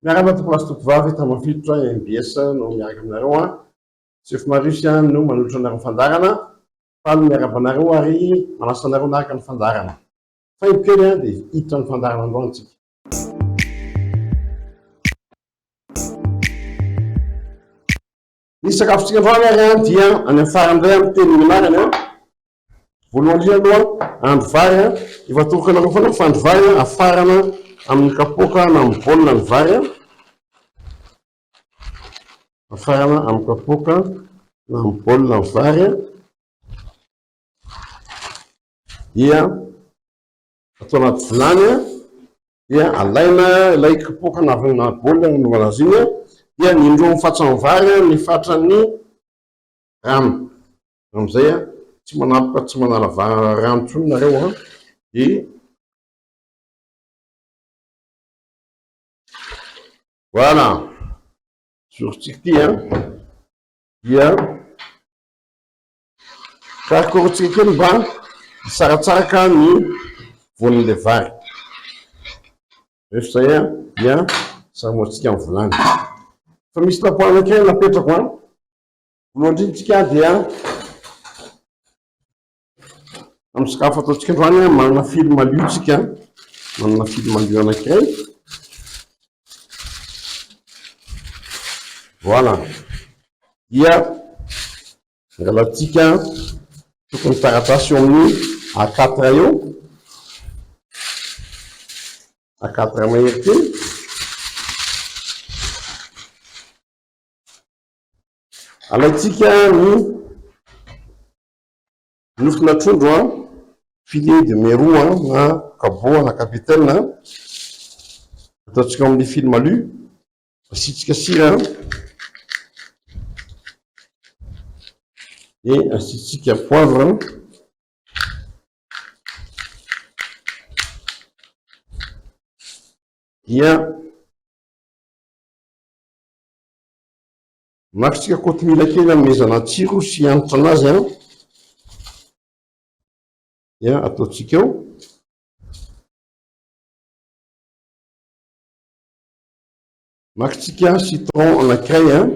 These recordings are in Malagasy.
Miarahaba tompolahy sy tompovavy, Tamafiditra MBS no miaraka aminareo an. Sefo Marius no manolotra anareo ny fandaharana. Faly miarahaba anareo ary manasa anareo hanaraka ny fandaharana. Faingo kely an dia hiditra ny fandaharana androany tsika. Ny sakafontsika androany ary an dia any amin'ny farany indray an miteny ny anarany an. Voalohany indrindra aloha andro vary an, efa atoroko anareo foana fa andro vary an afarana amin'ny kapoaka na amin'ny baolina ny vary an. Afarana amin'ny kapoaka na amin'ny baolina ny vary an. Dia atao anaty vilany an, dia alaina ilay kapoaka na na baolina nanaovana azy iny an, dia ny indroa amin'ny fatran'ny vary an ny fatran'ny rano. Amin'izay an, tsy manapoka tsy manala rano intsony nareo an, dia voilà, zorontsika ity an, dia Karokarohantsika kely mba hisaratsaraka ny voan'ilay vary. Rehefa izay dia saromantsika amin'ny vilany. Fa misy lapoaly anankiray napetrako an. Voalohany indrindra tsika dia amin'ny sakafo ataontsika androany manana filo malio tsika, manana filo malio anankiray. Voilà. Dia Angalantsika tokony taratasy eo amin'ny A quatre eo, A quatre mahery kely. Alaintsika ny nofona trondro an, filet de merou an, na cabot na capitaine an, ataontsika ao amin'ny film alu. Asiantsika sira an, dia asiantsika poivre an, dia makatsika kotomila kely hanomezana tsiro sy hanitra anazy an, dia ataontsika eo. Makintsika citron anankiray an.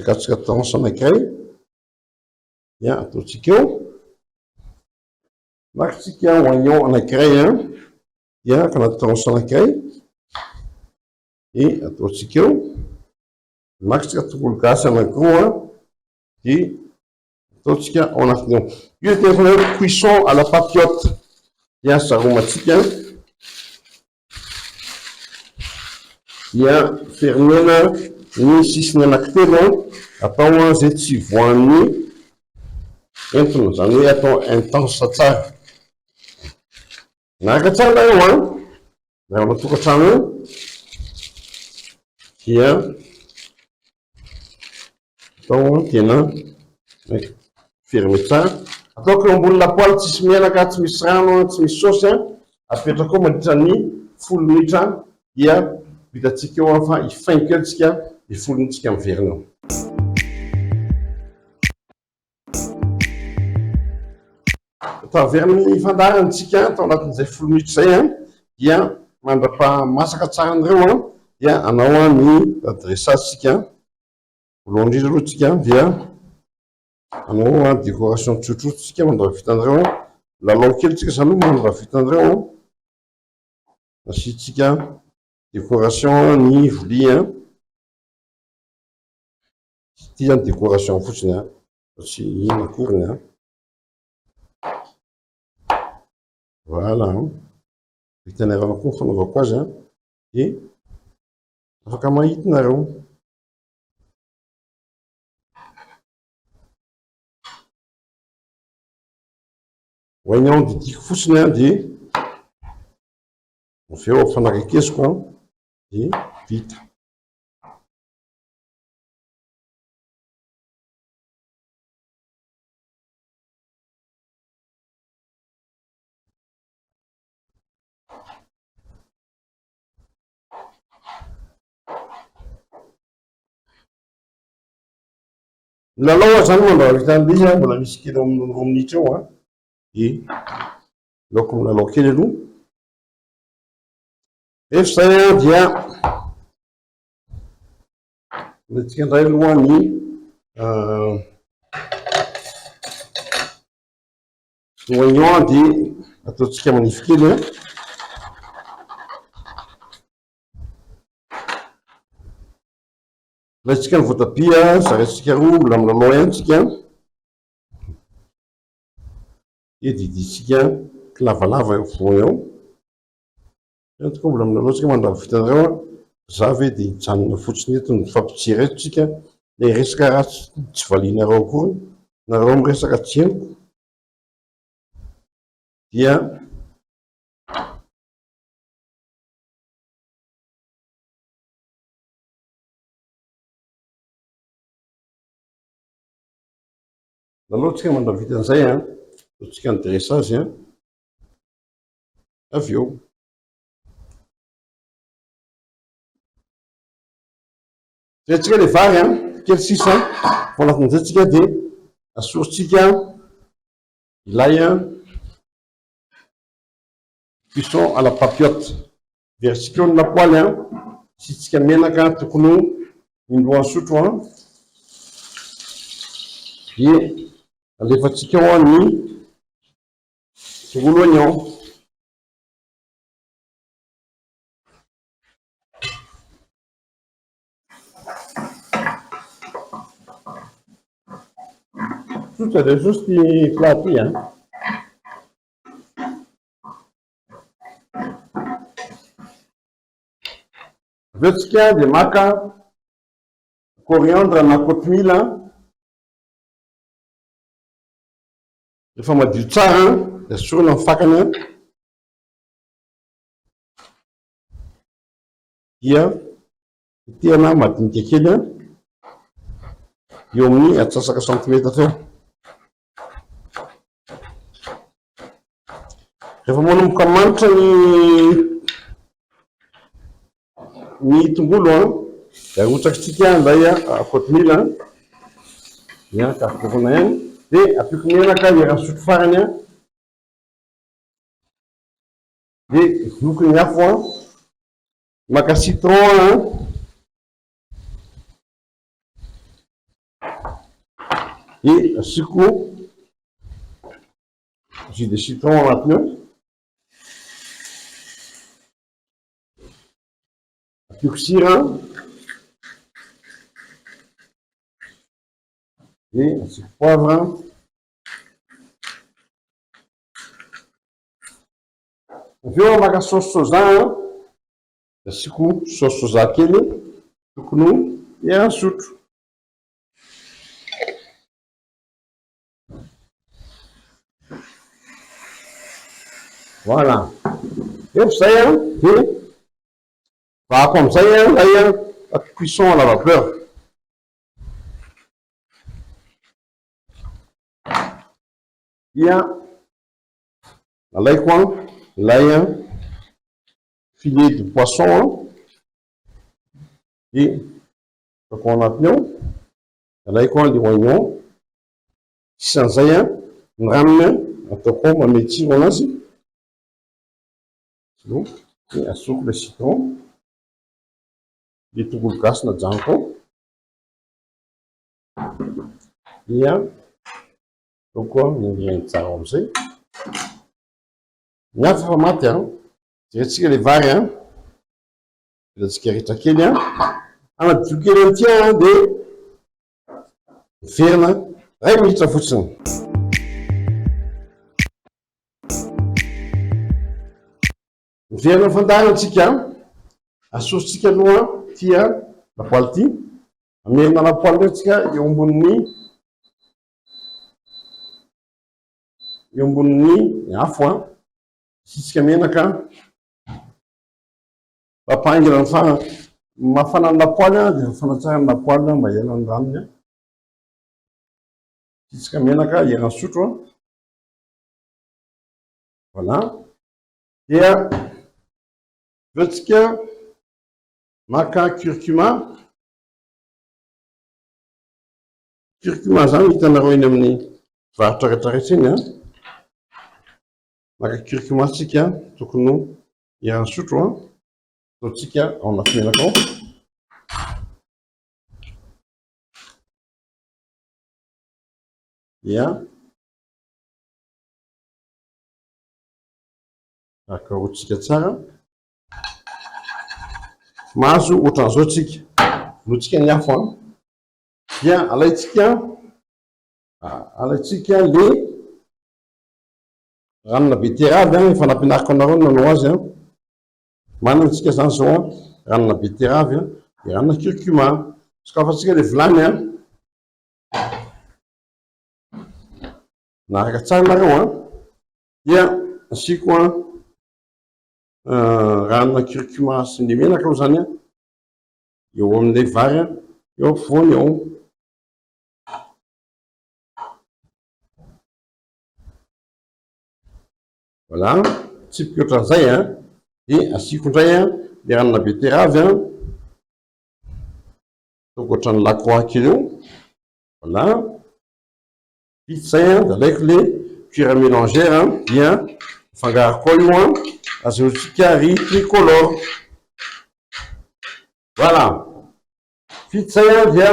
Akatsika tranche anankiray. Dia ataontsika eo. Makintsika oignon anankiray an. Dia akana tranche anankiray. Dia ataontsika eo. Makintsika tongolo gasy anankiroa an. Dia Ataontsika ao anatin'ny ao. Io dia tena hoe cuisson à la papillote. Dia saromantsika. Dia fermena ny sisiny anankitelo atao izay tsy voan'ny entona, izany hoe atao intense tsara. Manaraka tsara nareo an! Nareo ao an-tokantrano eo dia atao tena fermé tsara. Ataoko eo ambony lapoaly tsisy menaka, tsy misy rano, tsy misy saosy an, apetraka eo mandritra ny folo minitra dia vitantsika eo an fa hifaingo kely tsika ny folo minitra tsika miverina eo. Taverina ny fandaharana tsika tao anatin'izay folo minitra izay an, dia mandra-pahamasaka tsara an'ireo an, dia hanao ny dressage tsika. Voalohany indrindra aloha tsika dia hanao décoration tsotsotra tsika mandra-vita an'ireo an. Lalao kely tsika izany mandra-vita an'ireo an. Asiantsika décoration ny vilia an. Ity zany décoration fotsiny an, fa tsy inona akoriny an. Voilà an. Hitanareo koa ny fanaovako azy an, dia afaka mahita nareo. Oignon didiko fotsiny an, dia avy eo ampifanakaikeziko an, dia vita. Ny lalao aza zany mandra-vita an'ilay izy mbola misy kely eo amin'ny roa minitra eo an, dia aleoko milalao kely aloha. Rehefa izay dia alaintsika indray aloha ny oignon dia ataontsika manify kely. Alaintsika ny voatabia, zaraintsika roa, mbola milalao ihany tsika. Dia didintsika kilavalava eo afovoany eo. Eo tokoa mbola milalao tsika mandra-vitanareo an. Za ve dia hijanona fotsiny eto mifampijery eto tsika, ilay resaka ratsy tsy valianareo akory, nareo miresaka tsy henoko. Dia Lalao tsika mandravita an'izay an, ataontsika ny dressage an, avy eo. Zay tsika le vary an, kely sisa, ao anatin'izay tsika dia asorintsika ilay an, cuisson à la papillote. Verintsika eo ny lapoaly an, asiantsika menaka tokony ho indroa sotro an, dia alefantsika ao ny tongolo oignon. Tsotra dia tsotra ity plat ity an. Avy eo tsika dia maka coriandre na kotomila, rehefa madio tsara dia asorina ny fakany dia tetehana madinika kely eo amin'ny atsasaka santimetatra eo. Rehefa manomboka manitra ny ny tongolo an, dia arotsakitsika ilay kotomila an, dia karokarohina ihany, dia ampiako menaka eran'ny sotro farany an, dia vonoiko ny afo an, maka citron an, Dia asiako jus de citron ao anatiny ao. Ampiako sira. Dia asiako poivre. Avy eo maka sauce soja. Asiako sauce soja kely tokony ho iray sotro. Voilà. Efa izay an, dia vahako amin'izay an ilay cuisson à la vapeur. Dia alaiko an ilay filet de poisson an, dia ataoko ao anatiny ao, alaiko an le oignon, sisan'izay an, ny ranony an, ataoko ao manome tsiro anazy, dia asoko le citron, le tongolo gasy najanoko ao, dia ataoko an ny ingrédients ao amizay, ny afo efa maty an, jerentsika le vary an. Velantsika ritra kely an. Anadio kely an'ity an dia miverina iray minitra fotsiny. Miverina amin'ny fandaharana tsika. Asosintsika aloha ity lapoaly ity. Mamerina lapoaly indray tsika eo ambonin'ny eo ambonin'ny afo an. Asiantsika menaka. Mampahaingana ny fa mafana ny lapoaly dia mafana tsara ny lapoaly mba hiala ny ranony. Asitsika menaka eran'ny sotro. Voilà. Dia avy eo tsika maka curcuma. Curcuma zany hitanareo eny amin'ny mpivarotra rehetra rehetra eny. Maka curcuma tsika tokony ho eran'ny sotro. Ataontsika ao anaty menaka ao. Dia akarotsika tsara. Mahazo ohatran'izao tsika. Vonointsika ny afo an. Dia alaintsika alaintsika le ranona betterave an, efa nampianariko anareo ny nanao azy an. Manana antsika zany zao an, ranona betterave an, dia ranona curcuma. Sokafantsika le vilany an. Naraka tsara nareo an. Dia asiako an ranona curcuma sy ny menaka aloha zany an, eo amin'ilay vary an, eo ampovoany eo. Voilà, tsipika ohatran'izay an, dia asiako indray an le ranona betterave an, ataoko ohatran'ny la croix kely eo, voilà, vita izay an, dia alaiko le cuillère à mélanger an, dia afangaroko ao io an, azahoantsika riz tricolore. Voilà, vita izay an, dia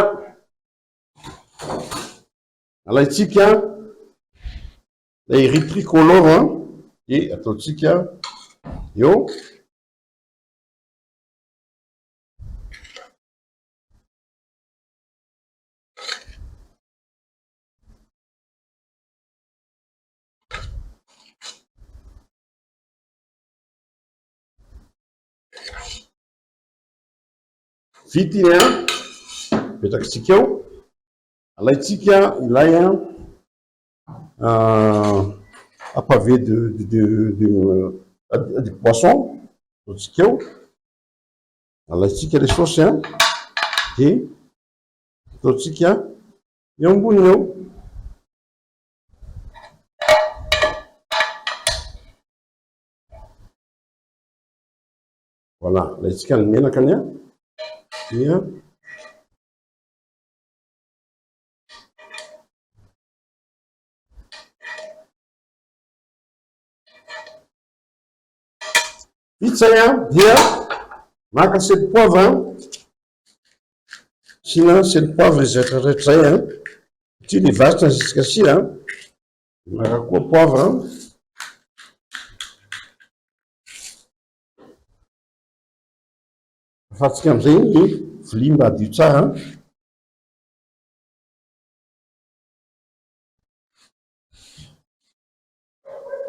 alaintsika ilay riz tricolore an, dia ataontsika eo. Vita iny an, apetrakitsika eo, alaintsika ilay an pavé de de de de poisson, ataontsika eo, alaintsika ilay saosy an, dia ataontsika eo amboniny eo. Voilà, alaintsika ny menakany an, dia vita zay an, dia maka sel poivre an, asiana sel poivre izay rehetra rehetra izay an, ity le vary tsy asiantsika sira an, maka koa poivre an. Afatsika amin'izay ny vilia mba hadio tsara an.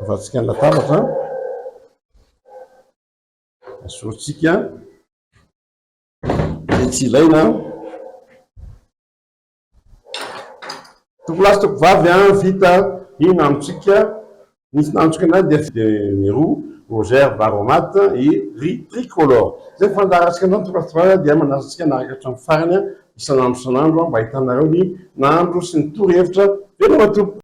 Afatsika ny latabatra. Asorintsika izay tsy ilaina. Tompolahy sy tompovavy an, vita ny nahandrontsika, ny nahandrontsika indray dia de mero, aux herbes aromates et riz tricolore. Izay ny fandaharantsika androany tompolahy sy tompovavy dia manasa antsika hanaraka hatramin'ny farany isan'andro isan'andro mba ahitanareo ny nahandro sy ny torohevitra veloma tompoko.